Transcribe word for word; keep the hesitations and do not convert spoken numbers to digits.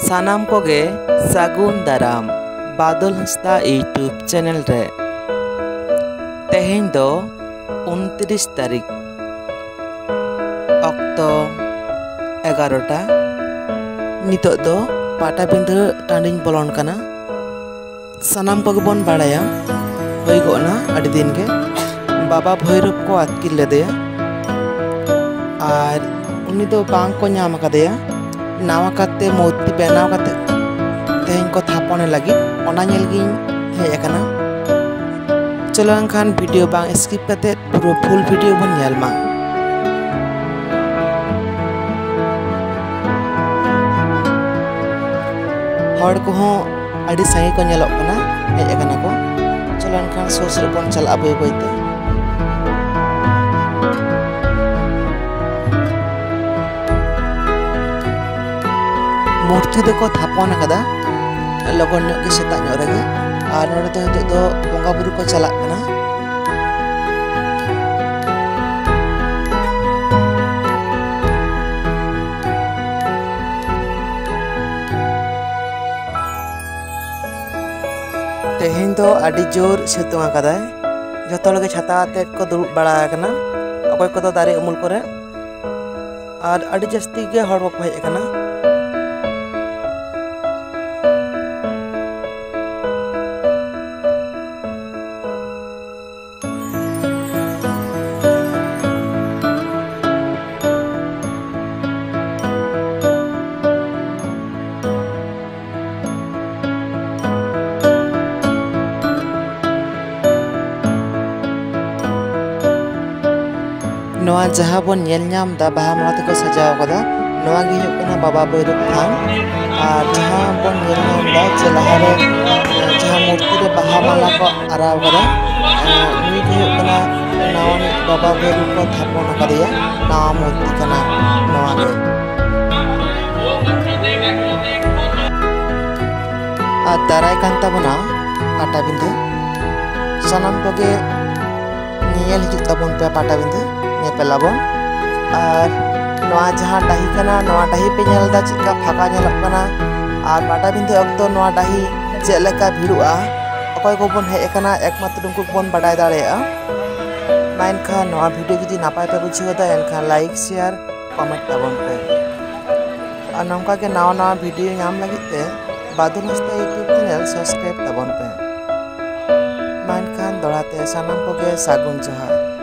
ᱥᱟᱱᱟᱢ ᱠᱚᱜᱮ ᱥᱟᱹᱜᱩᱱ ᱫᱟᱨᱟᱢ ᱵᱟᱫᱚᱞ ᱦᱟᱸᱥᱫᱟ YouTube ᱪᱮᱱᱮᱞ ᱨᱮ᱾ ᱛᱮᱦᱮᱧ ᱫᱚ ᱩᱱᱛᱨᱤᱥ ᱛᱟᱹᱨᱤᱠᱷ, ᱚᱠᱛᱚ ᱮᱜᱟᱨᱚᱴᱟ᱾ ᱱᱤᱛᱚᱜ ᱫᱚ ᱯᱟᱴᱟᱵᱤᱸᱫᱷᱟᱹ ᱴᱟᱺᱰᱤᱧ ᱵᱚᱞᱚᱱ ᱠᱟᱱᱟ᱾ ᱥᱟᱱᱟᱢ ᱠᱚᱜᱮ ᱵᱚᱱ ᱵᱟᱲᱟᱭᱟ, ᱦᱩᱭ ᱜᱚᱫ ᱮᱱᱟ ᱟᱹᱰᱤ ᱫᱤᱱ ᱜᱮ, ᱵᱟᱵᱟ ᱵᱷᱳᱭᱨᱳᱵ ᱠᱚ ᱟᱹᱛᱠᱤᱨ ᱞᱮᱫᱮᱭᱟ ᱟᱨ ᱩᱱᱤ ᱫᱚ ᱵᱟᱝ ᱠᱚ ᱧᱟᱢ ᱟᱠᱟᱫᱮᱭᱟ᱾ ᱱᱟᱣᱟ ᱠᱟᱛᱮ ᱢᱩᱨᱛᱤ ᱵᱮᱱᱟᱣ ᱠᱟᱛᱮ ᱛᱮᱦᱮᱧ ᱠᱚ ᱛᱷᱟᱯᱚᱱᱮ ᱞᱟᱹᱜᱤᱫ, ᱚᱱᱟ ᱧᱮᱞ ᱜᱤᱧ ᱦᱮᱡ ᱟᱠᱟᱱᱟ᱾ ᱪᱚᱞᱚ ᱮᱱᱠᱷᱟᱱ ᱵᱷᱤᱰᱤᱭᱳ ᱵᱟᱝ ᱥᱠᱤᱯ ᱠᱟᱛᱮ ᱯᱩᱨᱟᱹ ᱯᱷᱩᱞ ᱵᱷᱤᱰᱤᱭᱳ ᱵᱚᱱ ᱧᱮᱞ ᱢᱟ᱾ ᱦᱚᱲ ᱠᱚᱦᱚᱸ ᱟᱹᱰᱤ ᱥᱟᱸᱜᱮ ᱠᱚ ᱧᱮᱞᱚᱜ ᱠᱟᱱᱟ, ᱦᱮᱡ ᱟᱠᱟᱱᱟ ᱠᱚ᱾ ᱪᱚᱞᱚ ᱮᱱᱠᱷᱟᱱ ᱥᱩᱨ ᱥᱮᱫ ᱵᱚᱱ ᱪᱟᱞᱟᱜᱼᱟ ᱵᱟᱹᱭ ᱵᱟᱹᱭ ᱛᱮ᱾ ᱢᱩᱨᱛᱤ ᱫᱚᱠᱚ ᱛᱷᱟᱯᱚᱱ ᱟᱠᱟᱫᱟ ᱞᱚᱜᱚᱱ ᱧᱚᱜ ᱜᱮ, ᱥᱮᱛᱟᱜ ᱧᱚᱜ ᱨᱮᱜᱮ᱾ ᱟᱨ ᱱᱚᱰᱮ ᱫᱚ ᱱᱤᱛᱚᱜ ᱫᱚ ᱵᱚᱸᱜᱟ ᱵᱩᱨᱩ ᱠᱚ ᱪᱟᱞᱟᱜ ᱠᱟᱱᱟ᱾ ᱛᱮᱦᱮᱧ ᱫᱚ ᱟᱹᱰᱤ ᱡᱳᱨ ᱥᱤᱛᱩᱝ ᱟᱠᱟᱫᱟᱭ᱾ ᱡᱚᱛᱚ ᱦᱚᱲ ᱜᱮ ᱪᱷᱟᱛᱟ ᱟᱛᱮᱫ ᱠᱚ ᱫᱩᱲᱩᱵ ᱵᱟᱲᱟ ᱟᱠᱟᱱᱟ, ᱚᱠᱚᱭ ᱠᱚᱫᱚ ᱫᱟᱨᱮ ᱩᱢᱩᱞ ᱠᱚᱨᱮ᱾ ᱟᱨ ᱟᱹᱰᱤ ᱡᱟᱹᱥᱛᱤ ᱜᱮ ᱦᱚᱲ ᱠᱚᱠᱚ ᱦᱮᱡ ᱟᱠᱟᱱᱟ᱾ ᱱᱚᱣᱟ ᱡᱟᱦᱟᱸ ᱵᱚᱱ ᱧᱮᱞ ᱧᱟᱢ ᱮᱫᱟ, ᱵᱟᱦᱟ ᱢᱟᱞᱟ ᱛᱮᱠᱚ ᱥᱟᱡᱟᱣ ᱠᱟᱫᱟ, ᱱᱚᱣᱟ ᱜᱮ ᱦᱩᱭᱩᱜ ᱠᱟᱱᱟ ᱵᱟᱵᱟ ᱵᱷᱳᱭᱨᱳᱵ ᱛᱷᱟᱱ᱾ ᱟᱨ ᱡᱟᱦᱟᱸ ᱵᱚᱱ ᱧᱮᱞ ᱧᱟᱢ ᱮᱫᱟ ᱡᱮ ᱞᱟᱦᱟᱨᱮ, ᱮ, ᱡᱟᱦᱟᱸ ᱢᱩᱨᱛᱤ ᱨᱮ ᱵᱟᱦᱟ ᱢᱟᱞᱟ ᱠᱚ ᱟᱨᱟᱣ ᱠᱟᱫᱟ, ᱮ, ᱩᱱᱤ ᱜᱮ ᱦᱩᱭᱩᱜ ᱠᱟᱱᱟ ᱱᱟᱣᱟᱱᱤᱡ ᱵᱟᱵᱟ ᱵᱷᱳᱭᱨᱳᱵ ᱠᱚ ᱛᱷᱟᱯᱚᱱ ᱟᱠᱟᱫᱮᱭᱟ, ᱱᱟᱣᱟ ᱢᱩᱨᱛᱤ ᱠᱟᱱᱟ ᱱᱚᱣᱟ ᱜᱮ᱾ ᱟᱨ ᱫᱟᱨᱟᱭ ᱠᱟᱱ ᱛᱟᱵᱚᱱᱟ ᱯᱟᱴᱟᱵᱤᱸᱫᱷᱟᱹ᱾ ᱥᱟᱱᱟᱢ ᱠᱚᱜᱮ ᱧᱮᱧᱮᱞ ᱦᱤᱡᱩᱜ ᱛᱟᱵᱚᱱ ᱯᱮ ᱯᱟᱴᱟᱵᱤᱸᱫᱷᱟᱹ, ᱧᱮᱯᱮᱞ ᱟᱵᱚᱱ᱾ ᱟᱨ ᱱᱚᱣᱟ ᱡᱟᱦᱟᱸ ᱰᱟᱹᱦᱤ ᱠᱟᱱᱟ, ᱱᱚᱣᱟ ᱰᱟᱹᱦᱤ ᱯᱮ ᱧᱮᱞ ᱮᱫᱟ ᱪᱮᱫ ᱞᱮᱠᱟ ᱯᱷᱟᱸᱠᱟ ᱧᱮᱞᱚᱜ ᱠᱟᱱᱟ, ᱟᱨ ᱯᱟᱴᱟᱵᱤᱸᱫᱷᱟᱹ ᱚᱠᱛᱚ ᱱᱚᱣᱟ ᱰᱟᱹᱦᱤ ᱪᱮᱫ ᱞᱮᱠᱟ ᱵᱷᱤᱲᱚᱜᱼᱟ, ᱚᱠᱚᱭ ᱠᱚᱵᱚᱱ ᱦᱮᱡ ᱟᱠᱟᱱᱟ, ᱮᱠᱢᱟᱛᱨᱚ ᱩᱱᱠᱩ ᱜᱮᱵᱚᱱ ᱵᱟᱰᱟᱭ ᱫᱟᱲᱮᱭᱟᱜᱼᱟ᱾ ᱢᱟ ᱮᱱᱠᱷᱟᱱ ᱱᱚᱣᱟ video ᱡᱩᱫᱤ ᱱᱟᱯᱟᱭ ᱯᱮ ᱵᱩᱡᱷᱟᱹᱣ ᱮᱫᱟ, ᱮᱱᱠᱷᱟᱱ like, share, comment ᱛᱟᱵᱚᱱ ᱯᱮ᱾ ᱟᱨ ᱱᱚᱝᱠᱟ ᱜᱮ ᱱᱟᱣᱟ ᱱᱟᱣᱟ video ᱧᱟᱢ ᱞᱟᱹᱜᱤᱫ ᱛᱮ ᱵᱟᱫᱚᱞ ᱦᱟᱸᱥᱫᱟ YouTube channel subscribe ᱛᱟᱵᱚᱱ ᱯᱮ᱾ ᱢᱟ ᱮᱱᱠᱷᱟᱱ ᱫᱚᱦᱲᱟ ᱛᱮ ᱥᱟᱱᱟᱢ ᱠᱚᱜᱮ ᱥᱟᱹᱜᱩᱱ ᱡᱚᱦᱟᱨ᱾